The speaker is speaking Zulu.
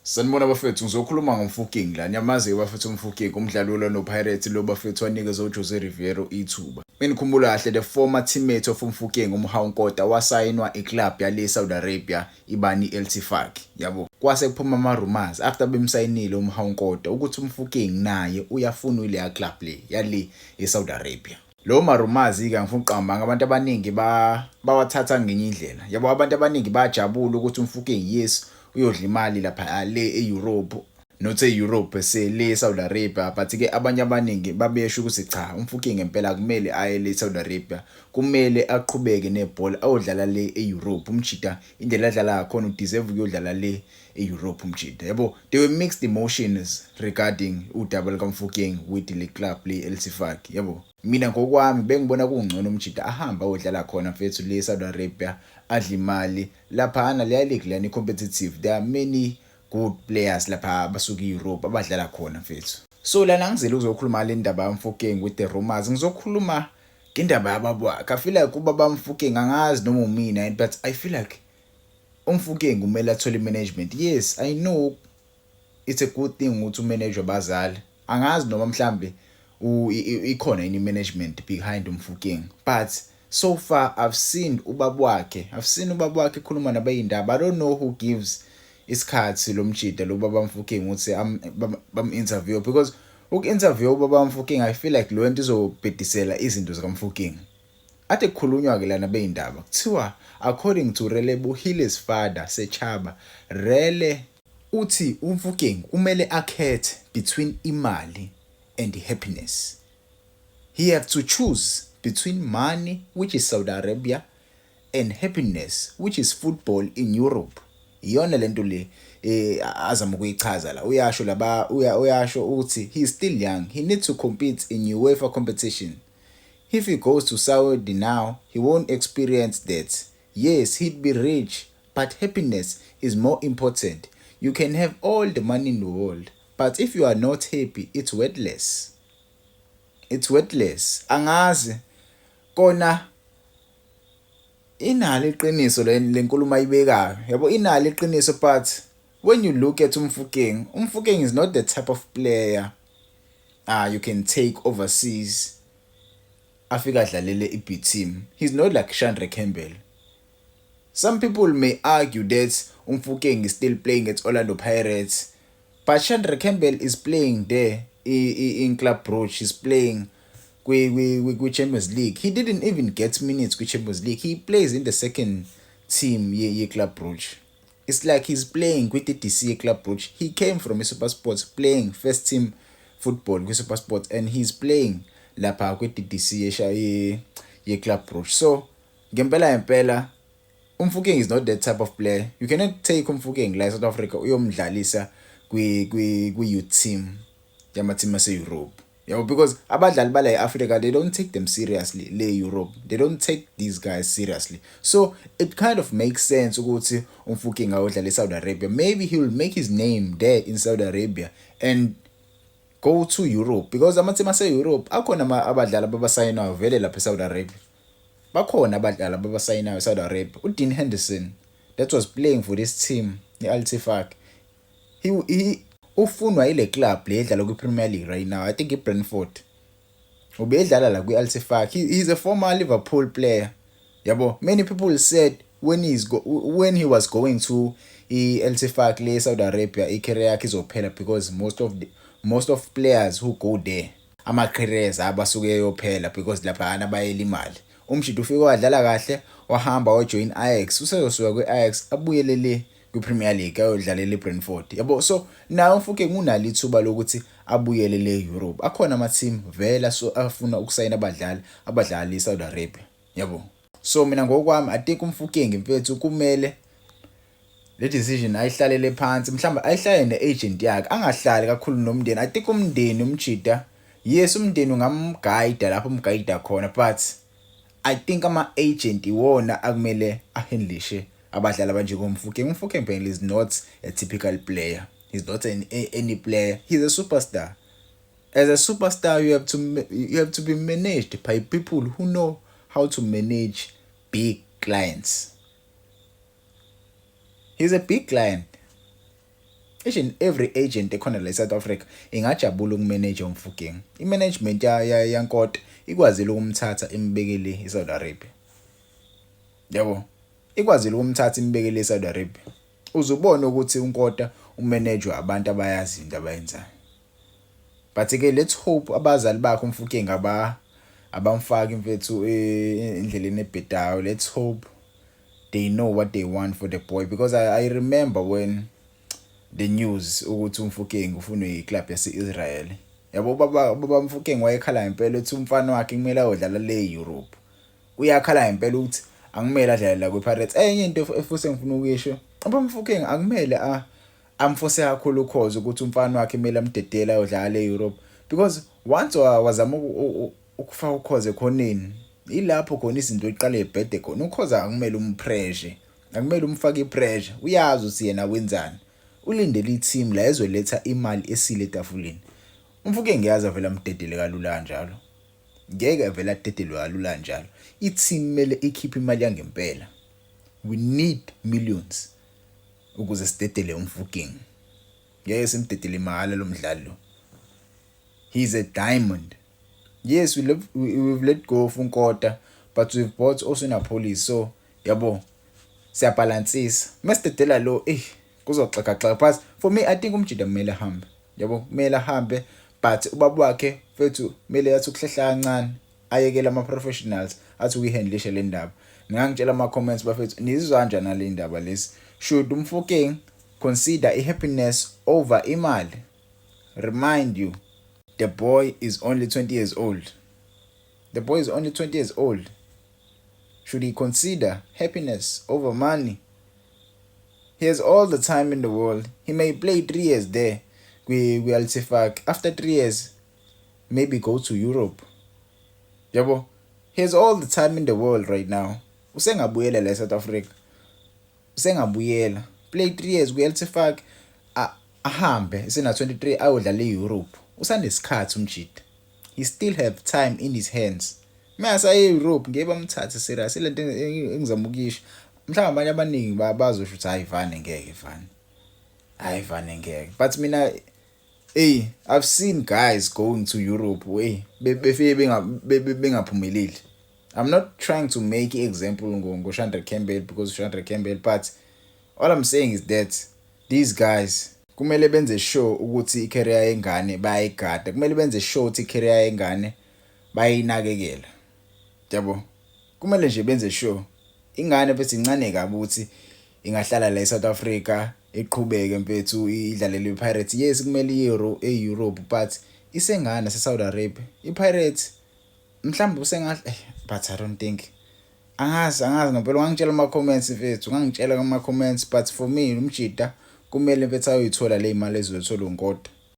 Sanibona bafethu, ngizokhuluma ngoMofokeng la. Niyamazi-ke bafethu uMofokeng, umdlali we-Orlando Pirates lo bafethu wanikeza uJose Riveiro ithuba. Menikhumbula kahle, the former teammate of uMofokeng, uMohau Nkota, wasayinwa iclub yale Saudi Arabia, ibani Al-Ettifaq, yabo. Kwase kuphuma ama-rumours after bemsayinile uMohau Nkota ukuthi uMofokeng naye uyafuna ileya club le yale eSaudi Arabia. Lo ma-rumours-ke, angifuni ukuqamba, abantu abaningi bawathatha ngenye indlela, yabo. Abantu abaningi bayajabula ukuthi uMofokeng, yes, uyodla imali lapha le e-Europe, not e-Europe se le Saudi Arabia, but ke abanye abaningi babesho ukuthi cha, uMofokeng ngempela kumele aye le Saudi Arabia, kumele aqhubeke nebhola, ayodlala le e-Europe. Umjida indlela adlala ngakhona, udeserve ukuyodlala le e-Europe umjida, yabo. There were mixed emotions regarding udaba likaMofokeng with le club le Al-Ettifaq, yabo. Mina ngokwami bengibona kungcono umjida ahamba ayodlala khona mfethu le Saudi Arabia, adla imali laphana. Leya league leyana competitive, there are many good players lapha abasuka e-Europe abadlala khona mfethu. So lana ngizele ukuzokhuluma le ndaba kaMofokeng with the rumors, ngizokhuluma ngendaba yababa wakhe. I feel like ubaba Mofokeng, angazi noma umina, but I feel like uMofokeng kumele athole i-management. Yes, I know it's a good thing ukuthi umanage abazali. Angazi noma mhlambe ikhona yini management behind uMofokeng, but so far I've seen ubaba wakhe, I've seen ubaba wakhe ekhuluma nabayindaba. I don't know who gives isikhathi lo mjida lo baba Mofokeng ukuthi bam interview, because uku-interview ubaba Mofokeng, I feel like lo nto izobhedisela izinto zikaMofokeng. Ade kukhulunywa ke lana beyindaba, kuthiwa according to Relebohile's father, Sechaba Rele, uthi uMofokeng kumele akhethe between imali and happiness. He have to choose between money, which is Saudi Arabia, and happiness, which is football in Europe. Iyona lento le azama ukuyichaza la. Uyasho laba, uyasho ukuthi he is still young, he needs to compete in UEFA competition. If he goes to Saudi now, he won't experience that. Yes, he'd be rich, but happiness is more important. You can have all the money in the world, but if you are not happy, it's worthless, it's worthless. Angazi kona inalo iqiniso le lenkulumo ayibekayo, yabo, inalo iqiniso, but when you look at uMofokeng, uMofokeng is not the type of player you can take overseas afika adlalele i-B team. He's not like Shandre Campbell. Some people may argue that uMofokeng is still playing at Orlando Pirates, but Shandre Campbell is playing there in Club Brugge. He's playing kwi Champions League. He didn't even get minutes kwi Champions League. He plays in the second team ye Club Brugge. It's like he's playing with the DC Club Brugge. He came from SuperSport, playing first team football kwi SuperSport, and he's playing lapha kwi DDC yesha ye Club Brugge. So ngempela ngempela uMofokeng is not that type of player. You cannot take uMofokeng la eSouth Africa uyomdlalisa kwi youth team yama team ase Europe, yabo, because abadlali bala eAfrica, they don't take them seriously. Le Europe, they don't take these guys seriously. So it kind of makes sense ukuthi uMofokeng ayodlala eSaudi Arabia. Maybe he will make his name there in Saudi Arabia and go to Europe, because ama team ase Europe akhona abadlali ababasayinayo vele lapha eSaudi Arabia. Bakhona abadlali ababasayinayo eSaudi Arabia. uDean Henderson that was playing for this team, i-Al-Ettifaq, he ufunwa ile club le edlala kwi-Premier League right now, I think i-Brentford. Ubedlala la kwi-Al-Ettifaq. He's a former Liverpool player, yabo. Many people said when he was going to i-Al-Ettifaq le Saudi Arabia, i-career yakhe izophela, because most of players who go there, ama careers abasuke yophela, because lapha bayela imali. Umshidi ufike wadlala kahle, wahamba wajoin Ajax, usezosuka kwi-Ajax abuyele le kwi-Premier League ayodlalela iBrentford, yabo. So naye uMofokeng unalo ithuba lokuthi abuyele le Europe. Akhona ama team vela so afuna ukusayina abadlali abadlala eSaudi Arabia, yabo. So mina ngokwami, I think uMofokeng mfethu kumele le decision ayihlalele phansi, mhlawumbe ayihlale ne-agent yakhe, angahlali kakhulu nomndeni. I think umndeni umjida, yes, umndeni ungamguide lapho umguide khona, but I think ama-agent iwona akumele ahandlishe abadlali abanjengoMofokeng. UMofokeng phela is not a typical player. He's not any player, he's a superstar. As a superstar, you have to be managed by people who know how to manage big clients. He's a big client. Each and every agent ekhona la eSouth Africa ingajabula ukumanage uMofokeng. I-management yaNkota ikwazile ukumthatha imbekele eSaudi Arabia. Yabo, ikwazile ukumthatha imbekele eSaudi Arabia. Uzubona ukuthi uNkota umanage abantu abayazi into abayenzayo. But ke let's hope abazali bakhe uMofokeng abamfaki mfethu endleleni ebhedayo. Let's hope they know what they want for the boy, because I remember when the news ukuthi uMofokeng ufuna iclub yase-Israel, yabo, baba Mofokeng wayekhala ngempela ukuthi umfana wakhe kumele ayodlala le Europe. Uyakhala ngempela ukuthi akumele adlale la kwiPirates. Enye into efuthi engifuna ukuyisho, ubaba Mofokeng akumele a amforce kakhulu ukhoza ukuthi umfana wakhe kumele amdedele ayodlala e-Europe, because once wazama ukufaka ukhoza ekhoneni, ilapho khona izinto iqale ibhede khona. Ukhoza akumele umpressure, akumele umfake ipressure. Uyazi ukuthi yena wenzani, ulindele i-team la ezoletha imali esile etafuleni. UMofokeng ngiyazi vele amdedele kalula kanjalo, ngeke vele adedelwe kalula kanjalo. I-team kumele ikhiphe imali yangempela. We need millions ukuze sidedele uMofokeng. Ngeke simdedele mahhala lo mdlali lo. He's a diamond. Yes, we've let go of uNkota, but we've bought also Appollis, so yabo, siyabhalansisa. Masidedela lo, kuzoxegaxega. But for me, I think umjida kumele ahambe, yabo, kumele ahambe, but ubaba wakhe mfethu kumele athi ukuhlehla kancane, ayekele ama professionals athi ukuyihandlisha le ndaba. Ningangitshela ama comments, bafethu, nizizwa kanjani nale ndaba lesi? Should uMofokeng consider i-happiness over imali? Remind you, the boy is only 20 years old. The boy is only 20 years old. Should he consider happiness over money? He has all the time in the world. He may play 3 years there kwi Al-Ettifaq. After 3 years, maybe go to Europe, yabo. He has all the time in the world right now. Usengabuyela la eSouth Africa, usengabuyela, play 3 years kwi Al-Ettifaq, ahambe esena 23 ayodlala eEurope. Usanesikhathi umjida, he still have time in his hands. Mase aye eEurope, ngeke bamthathe serious. Lento engizama ukuyisho, mhlawumbe abanye abaningi bazosho ukuthi hayi vane ngeke, vane hayi vane ngeke, but mina, hey, I've seen guys going to Europe, hey, befike bengaphumeleli. I'm not trying to make example ngo Shandre Campbell, because Shandre Campbell, but all I'm saying is that these guys kumele benze sure ukuthi icareer yengane bayayigada, kumele benze sure ukuthi icareer yengane bayinakekela, yabo. Kumele nje benze sure ingane mfethu incane kabi ukuthi ingahlala la eSouth Africa, iqhubeke mfethu idlalele iPirates. Yes, kumele iye eEurope, but isengane seSaudi Arabia, iPirates mhlawumbe usengahle, but I don't think. Angazi, angazi ngempela. Ungangitshela ama comments mfethu, ungangitshela kuma comments, but for me umjida kumele mfethu ayoyithola le imali ezothola uNkota.